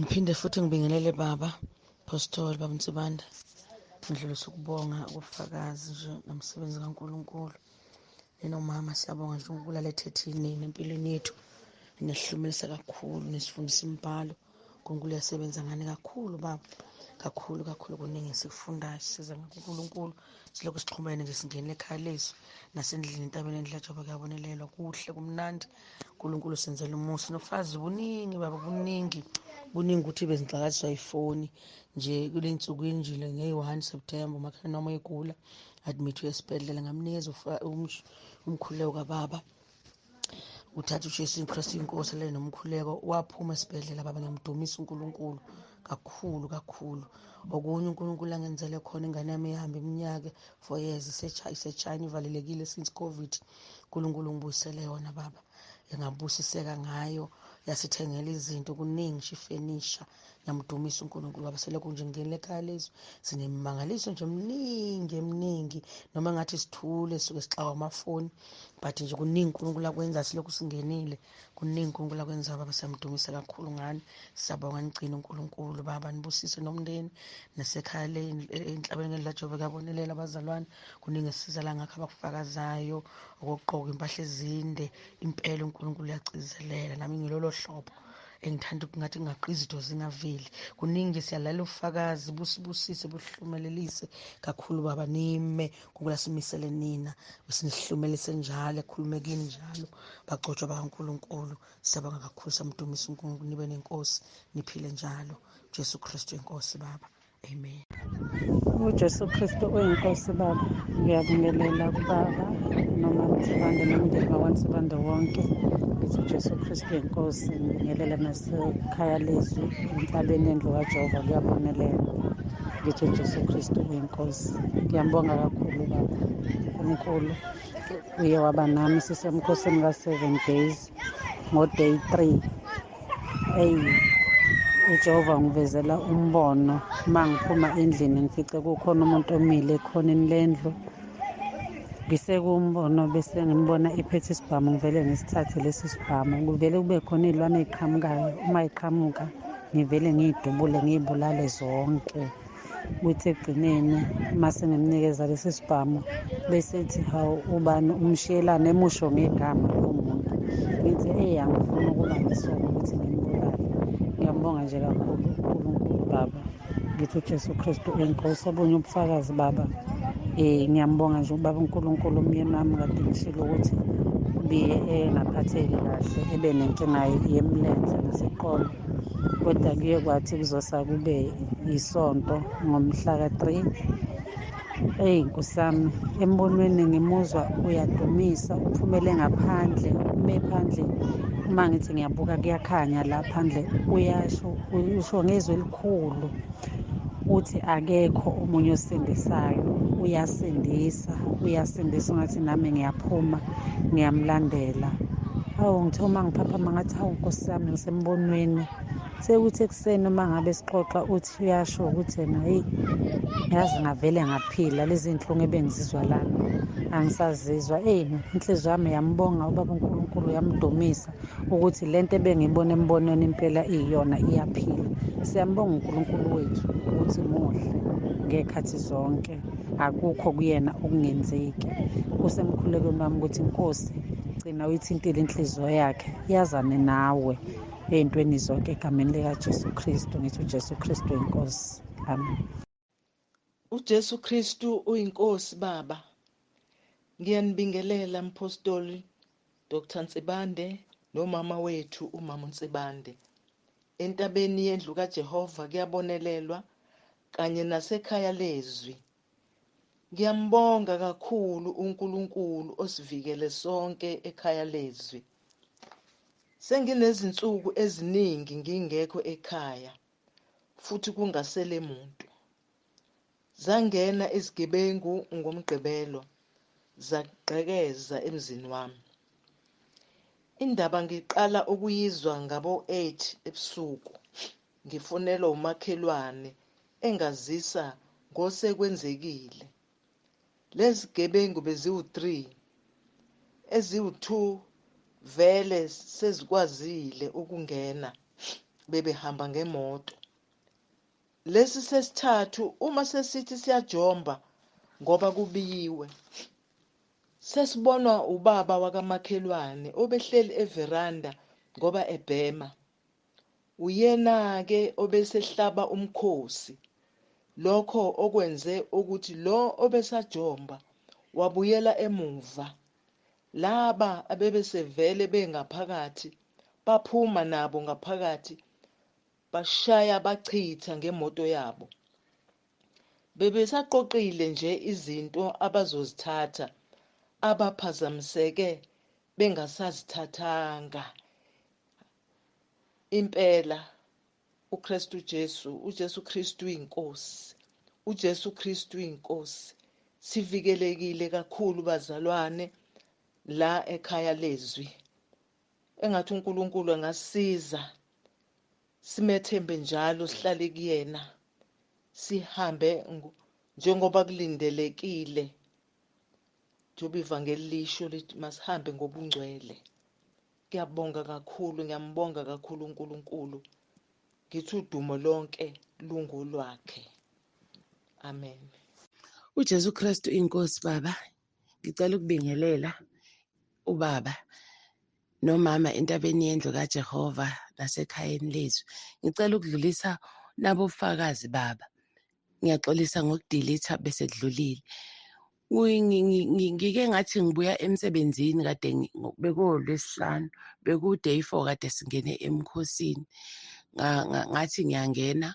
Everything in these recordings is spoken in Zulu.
Ngiphinde futhi ngibingelele baba Pastor baba Nsibande. Ngidlulisa ukubonga ubufakazi nje nomsebenzi kaNkulunkulu. Ninomama siyabonga nje ukulaletha thina empilweni yethu. Niyahlumelisa kakhulu, nisifundisa imibhalo. uNkulunkulu uyasebenza ngani kakhulu baba. Kakhulu kakhulu kuningi esikufundayo, siza ngoNkulunkulu. Silokhu sixhumene nje singene ekhaya lethu nasendlini entabeni endlajoba kuyabonelelwa kuhle kumnandi. uNkulunkulu senzela umusa nofazi buningi baba, buningi buningi ukuthi bezingxakaziswa ifoni nje kule nsukwini nje ngeyi-1 September umakhelwane wami egula admit-we esibhedlela, ngamnikeza umkhuleko kababa uthatha uJesu Kristu inkosi le nomkhuleko, waphuma esibhedlela baba. Ngiyamdumisa uNkulunkulu kakhulu kakhulu. Okunye uNkulunkulu angenzele khona, ingane yami ihamba iminyaka 4 years iseChina, ivalelekile since COVID. uNkulunkulu ngibuyisele yona baba, engabusiseka ngayo, yasithengela izinto kuningi nje ifenisha. Ngiyamdumisa uNkulunkulu baba. Selokhu nje ngingenile ekhaya lezwi sinemimangaliso nje eminingi eminingi, noma ngathi sithule suke sixakwa amafoni, but nje kuningi uNkulunkulu akwenza silokhu singenile, kuningi uNkulunkulu akwenza baba. Siyamdumisa kakhulu ngani, siyabonga. Nigcine uNkulunkulu baba, nibusise nomndeni nasekhaya le enhlabeni ngendla Jehova kuyabonelela abazalwane. Kuningi esisiza la ngakho abakufakazayo, okokugqoka impahla ezinde, impela uNkulunkulu uyagcizelela. Nami ngilolo hlobo engithanda ngathi ngingaqi izinto zingaveli kuningi nje. Siyalalela ubufakazi, busibusise buhlumelelise kakhulu baba. Nime uNkulunkulu asimisele nina, sinihlumelise njalo, ekhulume kini njalo, bagcotshwa bakaNkulunkulu. Siyabonga kakhulu, siyamdumisa uNkulunkulu. Nibe nenkosi, niphile njalo. Jesu Kristu inkosi baba, amen. UJesu Kristu uyinkosi baba. Ngiyabingelela kubaba noma Nsibande nomndeni wakwaNsibande wonke. Ngithi uJesu Kristu uyinkosi. Ngibingelela nasekhaya lezwi entabeni yendlu kaJehova kuyabonelela. Ngithi uJesu Kristu uyinkosi. Ngiyambonga kakhulu baba uNkulunkulu, uye waba nami sisemkhosini ka-7 days ngo-day 3. Eyi, uJehova ngivezela umbono, uma ngiphuma endlini ngifice kukhona umuntu omile ekhoneni lendlu. Ngisekuwumbono bese ngimbona ephethe isibhamu, ngivele ngisithathe lesi sibhamu. Kuvele kube khona iy'lwane ey'qhamukayo, uma y'qhamuka ngivele ngiy'dubule ngiy'bulale zonke. Kuthi ekugcineni uma sengimnikeza lesi sibhamu bese ethi, hawu, ubani umshiyelane, emusho ngegama lowo muntu. Ngithi eyi, angifuni ukuba nesono ukuthi ngimbulale. Ngiyambonga nje kakhulu uNkulunkulu baba. Ngithi uJesu Kristu uyinkosi. Obunye ubufakazi baba, ngiyambonga nje ubaba uNkulunkulu. Umyeni wami kade ngishilo ukuthi ubiye engaphatheki kahle, ebe nenkinga yemlenze naseqolo, kodwa kuye kwathi kuzosa kube isonto ngomhla ka-3. Eyi nkosi yami, embonweni ngimuzwa uyadumisa, uphumele ngaphandle, ume phandle. Uma ngithi ngiyabuka kuyakhanya la phandle, uyasho, usho ngezwi elikhulu uthi akekho omunye osindisayo, uyasindisa, uyasindisa. Ungathi nami ngiyaphuma ngiyamlandela. Hawu, ngithe uma ngiphaphama ngathi, hawu nkosi yami, ngisembonweni. Sekuthi ekuseni uma ngabe sixoxa uthi uyasho ukuthi yena, heyi, yazi ngavele ngaphila, lezi iy'nhlungu ebengizizwa lana angisazizwa. Eyi, inhliziyo yami yambonga ubaba uNkulunkulu, yamdumisa ukuthi lento ebengiyibona embonweni impela iyona, iyaphila. Siyambonga uNkulunkulu wethu ukuthi muhle ngey'khathi zonke, akukho kuyena okungenzeki. Kusemkhulekweni wami ukuthi inkosi gcina uyithintile inhliziyo yakhe, yazane nawe ey'ntweni zonke egameni likaJesu Kristu. Ngithi uJesu Kristu inkosi, amen. UJesu Kristu uyinkosi baba. Ngiyanibingelela mpostoli Dr Nsibande nomama wethu umama uNsibande. Entabeni yendlu kaJehova kuyabonelelwa kanye nasekhaya lezwi. Ngiyambonga kakhulu uNkulunkulu osivikele sonke ekhaya lezwi. Senginezinsuku eziningi ngingekho ekhaya futhi kungasele muntu. Zangena izigebengu ngoMgqibelo zagqekeza emzini wami. Indaba ngiqala ukuyizwa ngabo-8 ebusuku ngifonelwa umakhelwane engazisa ngosekwenzekile. Lezi gebengu beziwu-3, eziwu-2 vele sezikwazile ukungena Bebehamba ngemoto. Lesi sesithathu uma sesithi siyajomba ngoba kubiyiwe, sesibonwa ubaba wakamakhelwane obehleli everanda ngoba ebhema. Uyena-ke obesehlaba umkhosi, lokho okwenze ukuthi lo obesajomba wabuyela emuva. Laba abebesevele bengaphakathi baphuma nabo ngaphakathi, bashaya bachitha ngemoto yabo. Bebesaqoqile nje izinto abazozithatha, abaphazamiseke bengasazithathanga. Impela uKristu Jesu, uJesu Kristu uyinkosi, uJesu Kristu uyinkosi. Sivikelekile kakhulu bazalwane la ekhaya lezwi. Engathi uNkulunkulu angasiza simethembe njalo, sihlale kuyena, sihambe njengoba kulindelekile, njengoba ivangeli lisho lithi masihambe ngobungcwele. Ngiyabonga kakhulu, ngiyambonga kakhulu uNkulunkulu. Ngithi udumo lonke lungolwakhe. Amen. UJesu Kristu inkosi baba, ngicela ukubingelela ubaba nomama entabeni yendlu kaJehova nasekhayeni lezwi. Ngicela ukudlulisa nabofakazi baba. Ngiyaxolisa ngokudelete bese kudlulile. Ngike ngathi ngibuya emsebenzini kade bekuwolwesihlanu, beku-day 4 kade singene emkhosini. Ngathi ngiyangena,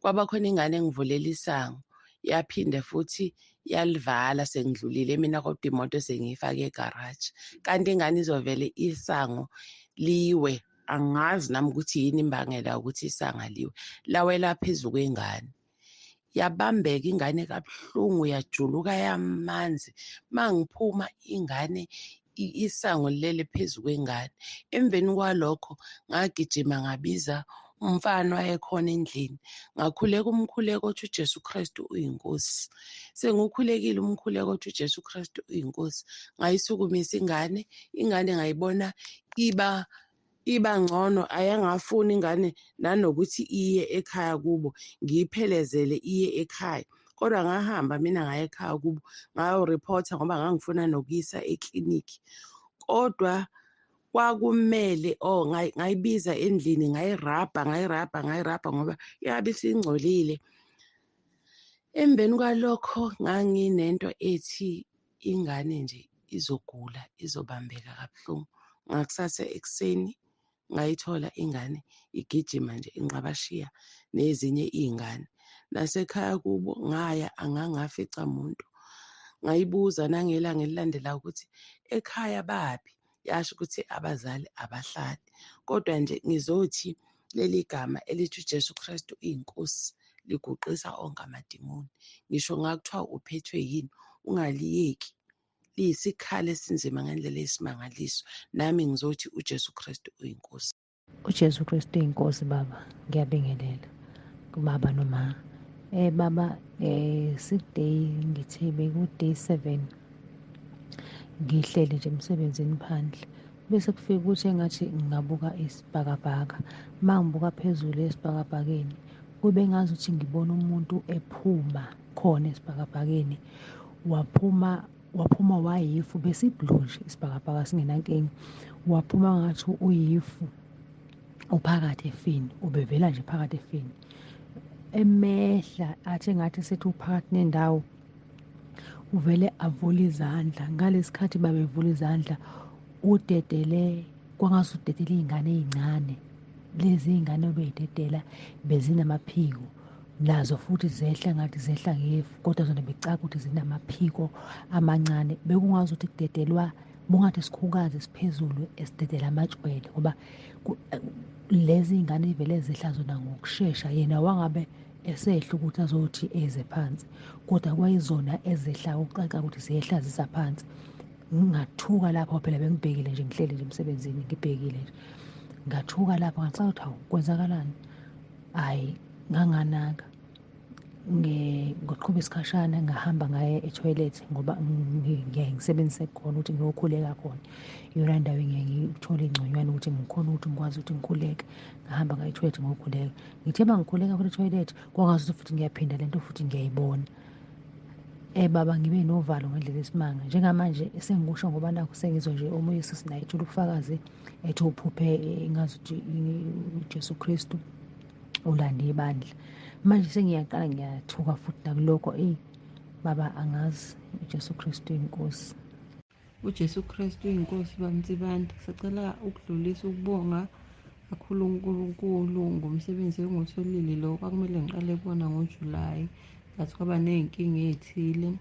kwaba khona ingane engivulela isango, yaphinde futhi yalivala sengidlulile mina, kodwa imoto sengiyifake egaraji. Kanti ingane izovele isango liwe, angazi nami ukuthi yini imbangela ukuthi isango liwe, lawela phezu kwengane. Yabambeka ingane kabuhlungu, yajuluka yamanzi. Mangiphuma ingane isango lilele phezu kwengane. Emveni kwalokho ngagijima ngabiza umfana wayekhona endlini, ngakhuleka umkhuleko othi uJesu Kristu uyinkosi. Sengiwukhulekile umkhuleko othi uJesu Kristu uyinkosi, ngayisukumisa ingane. Ingane ngayibona iba ngcono, ayangafuni ingane nanokuthi iye ekhaya kubo, ngiyiphelezele iye ekhaya. Kodwa ngahamba mina ngaya ekhaya kubo, ngayoripotha ngoba ngangifuna nokuyisa eklinikhi. Kodwa kwakumele ngayibiza endlini, ngayirabha ngoba yabe isingcolile. Emveni kwalokho nganginento ethi ingane nje izogula, izobambeka kabuhlungu. Ngakusasa ekuseni ngayithola ingane igijima nje inqabashiya nezinye iy'ngane. Nasekhaya kubo ngaya, angangafica muntu. Ngayibuza nangelanga elilandelayo ukuthi ekhaya baphi, yasho ukuthi abazali abahlali. Kodwa nje ngizothi leli gama elithi uJesu Kristu uyinkosi liguqisa onke amadimoni. Ngisho ngakuthiwa uphethwe yini, ungaliyeki. Liyisikhali esinzima ngendlela eyisimangaliso. Nami ngizothi uJesu Kristu uyinkosi. uJesu Kristu uyinkosi baba, ngiyabingelela kubaba noma. Baba, sick-day ngithe beku-day 7 ngihleli nje emsebenzini phandle, bese kufika ukuthi engathi ngingabuka isibhakabhaka. Uma ngibuka phezulu esibhakabhakeni kube ngazi ukuthi ngibona umuntu ephuma khona esibhakabhakeni, waphuma wayifu, besi-blue nje isibhakabhaka singenankinga, waphuma ngathi uyifu uphakathi efini, ubevela nje phakathi efini, emehla athi engathi sethi uphakathi nendawo, uvele avule izandla. Ngalesikhathi babevula izandla, udedele kwangathi udedele iy'ngane ey'ncane. Lezi iy'ngane obey'dedela bezinamaphiko, nazo futhi zehla ngathi zehla ngefu, kodwa zona becaca ukuthi zinamaphiko amancane. Bekungazi ukuthi kudedelwa, bungathi isikhukazi esiphezulu esidedela amatshwele, ngoba lezi iy'ngane vele zehla zona ngokushesha. Yena wangabe esehla ukuthi azothi eze phansi, kodwa kwayizona ezehla ukucaca ukuthi ziyehla zisa phansi. Ngingathuka lapho phela, bengibhekile nje, ngihleli nje emsebenzini ngibhekile nje, ngathuka lapho ngacabanga ukuthi hawu kwenzakalani. Hhayi, nganganaka. Ngoqhuba isikhashana ngahamba ngaye e-toilet ngoba ngiyaye ngisebenzise khona ukuthi ngiyokhuleka khona. Iyona ndawo engiyaye ngithole ingconywana ukuthi ngikhone ukuthi ngikwazi ukuthi ngikhuleke. Ngahamba ngaye e-toilet ngokhuleka. Ngithe uma ngikhuleka futhi e-toilet kwangazuthi futhi ngiyaphinda lento futhi ngiyayibona. Baba ngibe novalo ngendlela esimanga. Njengamanje sengikusho ngoba nakhu sengizwa nje omunye usisi naye ethula ubufakazi ethi uphuphe ngazuthi uJesu Kristu ulande ibandla. Manje sengiyaqala ngiyathuka futhi nakulokho, eyi baba angazi uJesu Kristu inkosi. UJesu Kristu inkosi bamtsibanda. Sicela ukudlulisa ukubonga kakhulu uNkulunkulu ngomsebenzi engiwutholile lo kwakumele ngiqale kuwona ngoJulayi, but kwaba ney'nkinga ey'thile,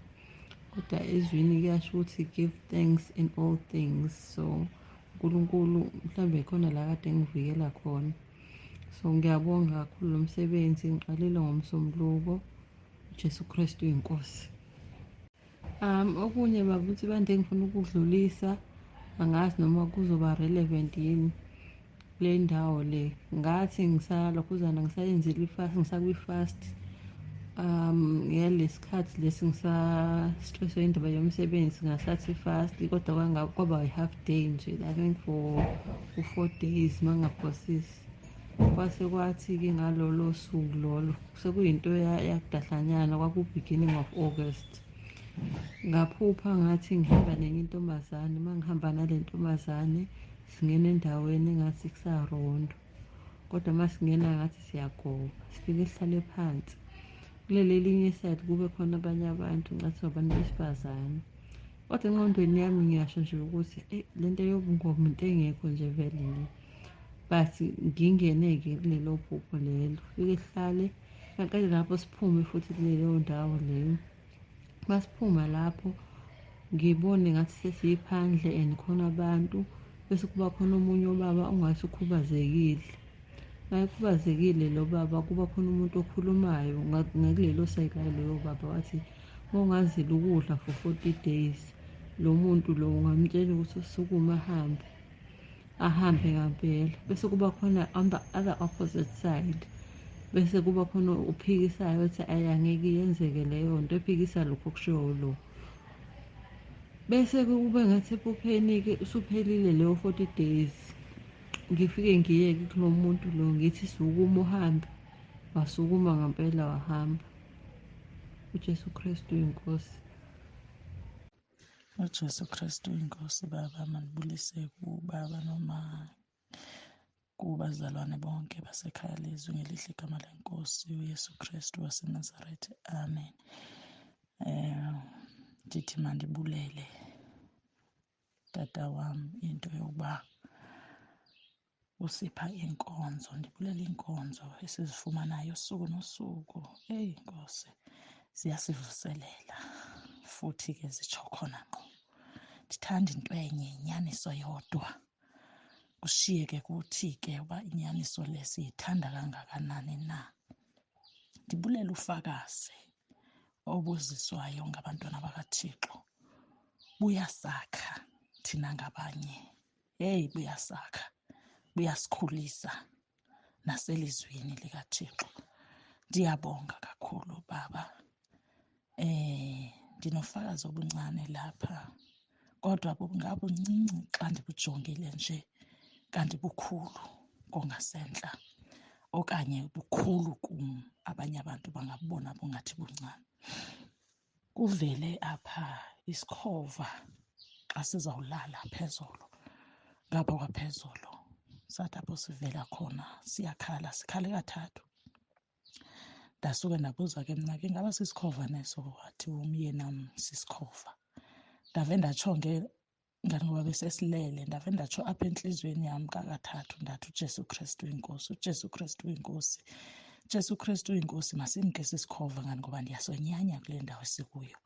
kodwa ezwini kuyasho ukuthi give thanks in all things. So uNkulunkulu mhlawumbe khona la kade ngivikela khona. So ngiyabonga kakhulu lo msebenzi ngiqalile ngoMsombuluko. uJesu Kristu inkosi. Okunye baba ukuthi bande ngifuna ukudlulisa, angazi noma kuzoba relevant yini kule ndawo le. Ngathi ngisalokhuzana ngisayenzile i-fast, ngisakwi-fast ngalesikhathi lesi ngisa-stresswe indaba yomsebenzi, ngasathi fast kodwa kwaba i-half day nje, I think for u-4 days mangingaphosisi. Kwase kwathi-ke ngalolo suku lolo sekuyinto yakudahlanyana, kwaku-beginning of August. Ngaphupha ngathi ngihamba nenye intombazane, uma ngihamba nale ntombazane singena endaweni engathi kusarondo, kodwa uma singena ngathi siyagoba, sifike sihlale phansi. Kuleli elinye isayidi kube khona abanye abantu, ngathi abantu besifazane, kodwa engqondweni yami ngiyasho nje ukuthi le nto yobungoma into engekho nje vele le. But ngingene-ke kulelo phupho lelo, fike sihlale kaqede lapho siphume futhi kuleyo ndawo leyo. Masiphuma lapho ngibone ngathi sesiphandle and khona abantu, bese kuba khona omunye ubaba ongathi ukhubazekile. Mayekhubazekile lo baba kuba khona umuntu okhulumayo ngakulelo sayidi laloyo baba, wathi mawungazila ukudla for 40 days lo muntu lo ungamtshela ukuthi usukume ahambe, ahambe ngampela. Bese kuba khona on the other opposite side, bese kuba khona uphikisayo ethi ayi angeke yenzeke leyo nto, ephikisa lokho okushiwo lo. Bese kube ngathi ephupheni-ke usuphelile leyo 40 days, ngifike ngiyeke kulo muntu lo ngithi sukuma uhambe, wasukuma ngampela wahamba. uJesu Kristu inkosi. UJesu Kristu inkosi. Baba, mandibulise kubaba noma kubazalwane bonke basekhaya lezwi ngelihle igama lenkosi uYesu Kristu waseNazaretha, amen. Ndithi mandibulele tata wam into yokuba usipha inkonzo, ndibulela inkonzo esizifumanayo usuku nosuku. Eyi Nkosi, ziyasivuselela futhi ke zitsho khona ngqo. Ndithanda into enye, inyaniso yodwa. Kushiyeke kuthi ke uba inyaniso le siyithanda kangakanani na. Ndibulela ufakazi obuziswayo ngabantwana bakaThixo. Buyasakha thina ngabanye. Hey, buyasakha, buyasikhulisa naselizwini likaThixo. Ndiyabonga kakhulu baba. Ndinofakazi obuncane lapha, kodwa bungabuncinci xa ndibujongile nje, kanti bukhulu kongasentla okanye bukhulu kum, abanye abantu bangabubona bungathi buncane. Kuvele apha isikhova xa sizawulala phezolo, ngapha kwaphezolo, sathi apho sivela khona siyakhala, sikhale kathathu. Ndasuke ndabuza ke mna ke, ingaba sisikhova neso? Wathi umyeni wam sisikhova. Ndave ndatsho ke ngani ngoba besesilele, ndave ndatsho apha entliziyweni yam kakathathu, ndathi uJesu Kristu inkosi, uJesu Kristu inkosi, Jesu Kristu inkosi, masimke sisikhova ngani ngoba ndiyasonyanya kule ndawo esikuyo,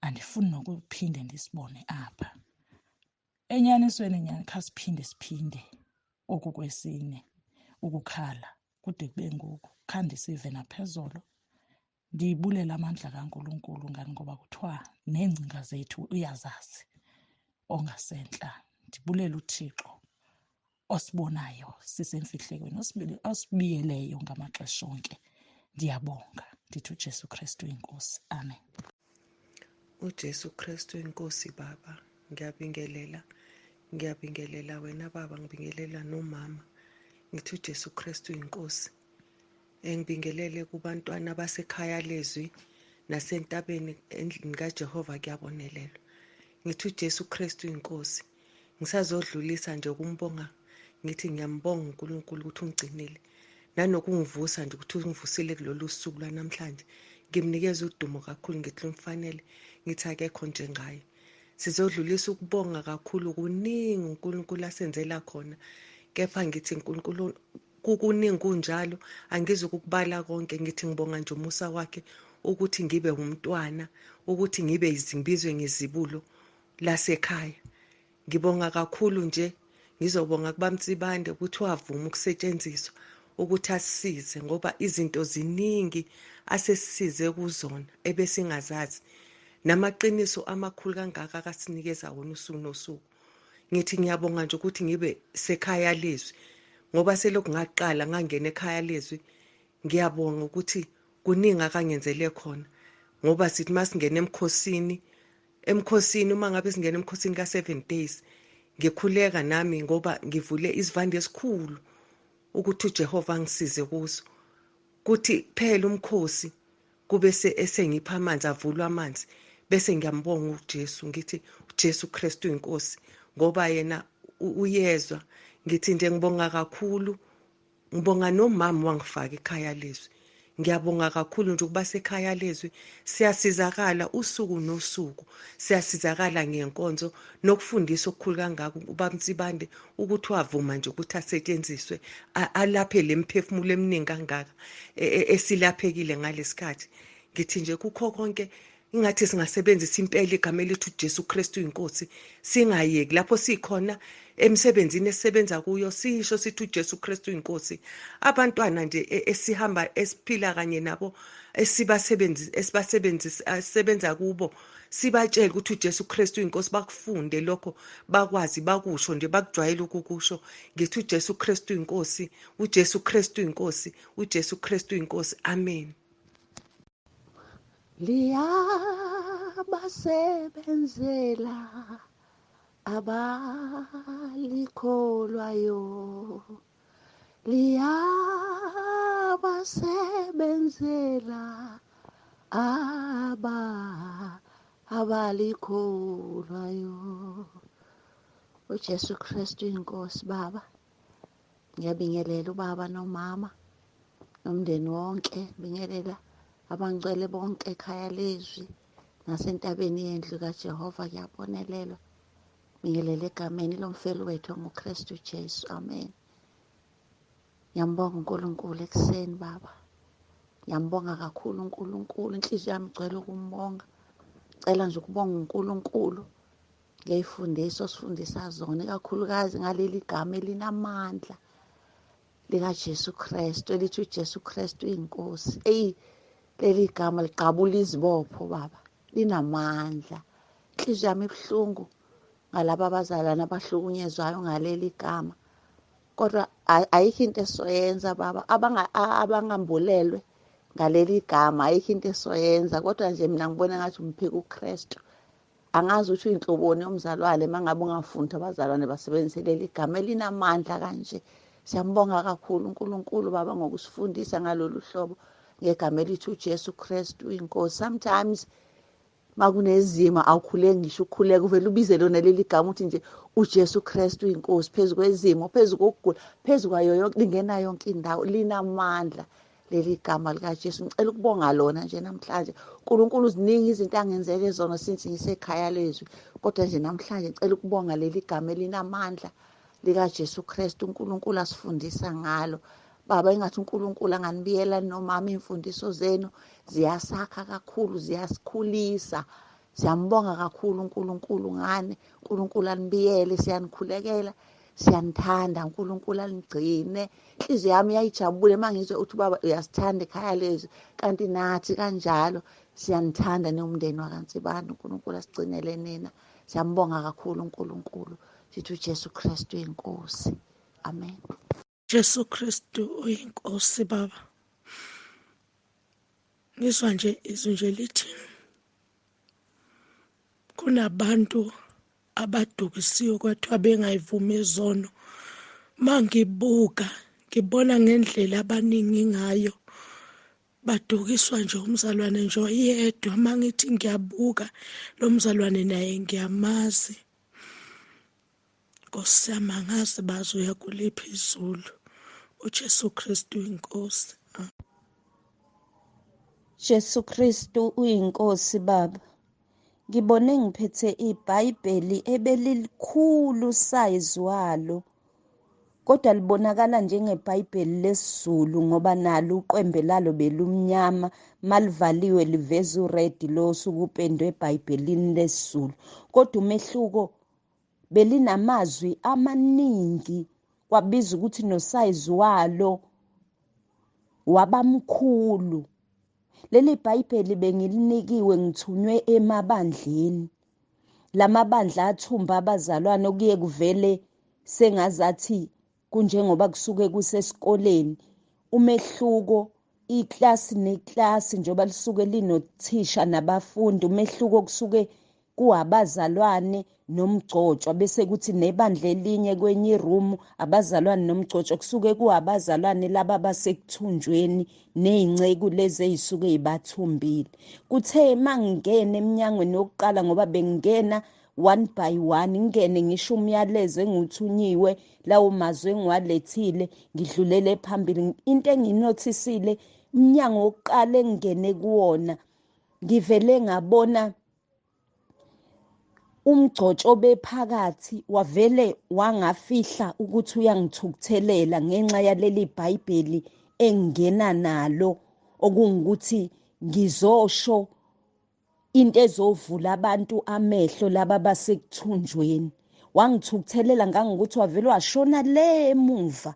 andifuni nokuphinde ndisibone apha. Enyanisweni nyani khasiphinde siphinde oku kwesine ukukhala kude kube ngoku, khandisive naphezolo. Ndibulela amandla kaNkulunkulu ngani ngoba kuthiwa neengcinga zethu uyazazi ongasentla. Ndibulela uThixo osibonayo sisemfihlekweni, osibiyeleyo ngamaxesha onke. Ndiyabonga. Ndithi uJesu Kristu inkosi. Amen. UJesu Kristu inkosi baba, ngiyabingelela. Ngiyabingelela wena baba, ngibingelela nomama. Ngithi uJesu Kristu inkosi. Engibingelele kubantwana basekhaya lezwi nasentabeni endlini kaJehova kuyabonelelwa. Ngithi uJesu Kristu inkosi. Ngisazodlulisa nje ukumbonga, ngithi ngiyambonga uNkulunkulu ukuthi ungigcinile nanokungivusa nje ukuthi ungivusile kulolu suku lwanamhlanje. Ngimnikeza udumo kakhulu, ngithi lumfanele, ngithi akekho njengaye. Sizodlulisa ukubonga kakhulu, kuningi uNkulunkulu asenzela khona, kepha ngithi uNkulunkulu kukuningi kunjalo, angizukukubala konke. Ngithi ngibonga nje umusa wakhe ukuthi ngibe umntwana, ukuthi ngibe izimbizwe ngezibulo lasekhaya. Ngibonga kakhulu nje, ngizobonga kubaMtsibande ukuthi wavuma ukusetshenziswa ukuthi asisize, ngoba izinto ziningi asesisize kuzona ebesingazazi, namaqiniso amakhulu kangaka akasinikeza wona usuku nosuku. Ngithi ngiyabonga nje ukuthi ngibe sekhaya lezwi, ngoba selokhu ngaqala ngangena ekhaya lezwi, ngiyabonga ukuthi kuningi akangenzele khona. Ngoba sithi masingena emkhosini, emkhosini uma ngabe singena emkhosini ka-7 days, ngikhuleka nami ngoba ngivule isivande esikhulu ukuthi uJehova angisize kuso. Kuthi phela umkhosi kube esengipha amanzi, avulwa amanzi, bese ngiyambonga uJesu, ngithi uJesu Kristu inkosi, ngoba yena uyezwa. Ngithi nje ngibonga kakhulu, ngibonga nomama wangifaka ekhaya lezwi. Ngiyabonga kakhulu nje ukuba sekhaya lezwi, siyasizakala usuku nosuku, siyasizakala ngenkonzo nokufundisa okukhulu kangaka uBaba Mtsibande ukuthi wavuma nje ukuthi asetshenziswe alaphe le miphefumulo eminingi kangaka esilaphekile ngalesikhathi. Ngithi nje kukho konke ingathi singasebenzisa impela igama elithi uJesu Kristu inkosi, singayeki lapho sikhona emsebenzini esisebenza kuyo, sisho sithi uJesu Kristu inkosi. Abantwana nje esihamba esiphila kanye nabo, esibasebenza kubo, sibatshele ukuthi uJesu Kristu inkosi, bakufunde lokho, bakwazi, bakusho nje, bakujwayele ukukusho. Ngithi uJesu Kristu inkosi, uJesu Kristu inkosi, uJesu Kristu inkosi. Amen. Liyabasebenzela abalikholwayo, liyabasebenzela abalikholwayo. uJesu Kristu inkosi baba, ngiyabingelela ubaba nomama nomndeni wonke, bingelela abangcwele bonke ekhaya lezwi nasentabeni yendlu kaJehova kuyabonelelwa. Bingelela egameni lomfeli wethu onguKristu Jesu. Amen. Ngiyambonga uNkulunkulu ekuseni baba, ngiyambonga kakhulu uNkulunkulu, inhliziyo yami igcwele ukumbonga. Cela nje ukubonga uNkulunkulu ngey'fundiso osifundisa zona, ikakhulukazi ngaleli gama elinamandla likaJesu Kristu elithi uJesu Kristu inkosi. Eyi, leli gama liqabula izibopho baba, linamandla. Inhliziyo yami ibuhlungu ngalaba abazalwane abahlukunyezwayo ngaleli gama, kodwa ayikho into esoyenza baba, abangambulelwe ngaleli gama, ayikho into esoyenza. Kodwa nje mina ngibona ngathi umphika uKristu. Angazi ukuthi uyinhloboni yomzalwane mangabe ungafundi abazalwane basebenzise leli gama elinamandla kanje. Siyambonga kakhulu uNkulunkulu baba ngokusifundisa ngalolu hlobo ngegama elithi uJesu Kristu inkosi. Sometimes makunezimo awukhuleki ngisho ukukhuleka, uvele ubize lona leli gama uthi nje uJesu Kristu inkosi, phezu kwezimo, phezu kokugula, phezu kwayo yonke, lingena yonke indawo, linamandla leli gama likaJesu. Ngicela ukubonga lona nje namhlanje. uNkulunkulu ziningi izinto angenzele zona since ngisekhaya lezwi, kodwa nje namhlanje ngicela ukubonga leli gama elinamandla likaJesu Kristu uNkulunkulu asifundisa ngalo. Baba, engathi uNkulunkulu anganibiyela nomama, imfundiso zenu ziyasakha kakhulu, ziyasikhulisa. Siyambonga kakhulu uNkulunkulu ngani. uNkulunkulu anibiyele, siyanikhulekela, siyanithanda, uNkulunkulu anigcine. Inhliziyo yami iyayijabula mangizwe uthi baba uyasithanda ekhaya lezwi, kanti nathi kanjalo siyanithanda nomndeni wakaNtsibande. uNkulunkulu asigcinele nina. Siyambonga kakhulu uNkulunkulu. Sithi uJesu Kristu inkosi. Amen. Jesu Kristu uyinkosi baba. Ngizwa nje izwi nje lithi kunabantu abadukisiwe kwathiwa bengayivumi izono. Mangibuka ngibona ngendlela abaningi ngayo badukiswa nje umzalwane nje oyedwa. Mangithi ngiyabuka lo mzalwane naye ngiyamazi. Nkosi yami, angazi bazoya kuliphi izulu. uJesu Kristu inkosi. Jesu Kristu uyinkosi baba. Ngibone ngiphethe iBhayibheli ebelilikhulu size walo, kodwa libonakala njengeBhayibheli lesiZulu ngoba nalo uqwembe lalo belumnyama, malivaliwe liveza ured lo osuke upendwe eBhayibhelini lesiZulu. Kodwa umehluko belinamazwi amaningi, kwabiza ukuthi nosayizi walo wabamkhulu. Leli Bhayibheli bengilinikiwe ngithunywe emabandleni. Lamabandla athumba abazalwane okuye kuvele sengazathi kunjengoba kusuke kusesikoleni. Umehluko iklasi neklasi njengoba lisuke linothisha nabafundi, umehluko kusuke kuwabazalwane nomgcotshwa, bese kuthi nebandla elinye kwenye irumu abazalwane nomgcotshwa, kusuke kuwabazalwane laba basekuthunjweni ney'nceku lezi ey'suke y'bathumbile. Kuthe mangingena emnyangweni wokuqala, ngoba bengingena one by one, ngingene ngisho umyalezo engiwuthunyiwe, lawo mazwi engiwalethile, ngidlulele phambili. Into enginothisile, umnyango wokuqala engingene kuwona ngivele ngabona umgcotsho obephakathi wavele wangafihla ukuthi uyangithukuthelela ngenxa yaleli Bhayibheli engingena nalo, okungukuthi ngizosho into ezovula abantu amehlo laba basekuthunjweni. Wangithukuthelela ngangokuthi wavele washona le emuva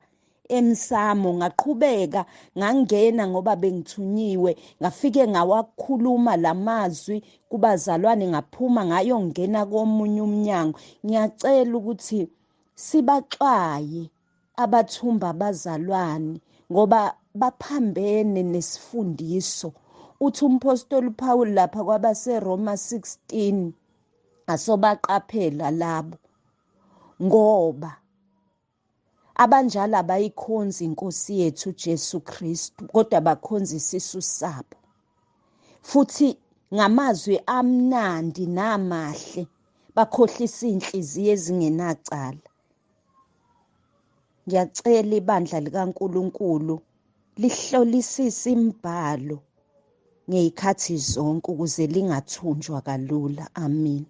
emsamo. Ngaqhubeka ngangena ngoba bengithunyiwe, ngafike ngawakhuluma lamazwi kubazalwane, ngaphuma ngayongena komunye umnyango. Ngiyacela ukuthi sibaxwaye abathumba abazalwane ngoba baphambene nesifundiso. Uthi umpostoli Paul lapha kwabaseRoma 16, asobaqaphela labo ngoba abanjalo abayikhonzi inkosi yethu Jesu Kristu, kodwa bakhonza isisu sabo. Futhi ngamazwi amnandi namahle bakhohlisa inhliziyo ezingenacala. Ngiyacela ibandla likaNkuluNkulu lihlolisise imibhalo ngey'khathi zonke ukuze lingathunjwa kalula. Amen.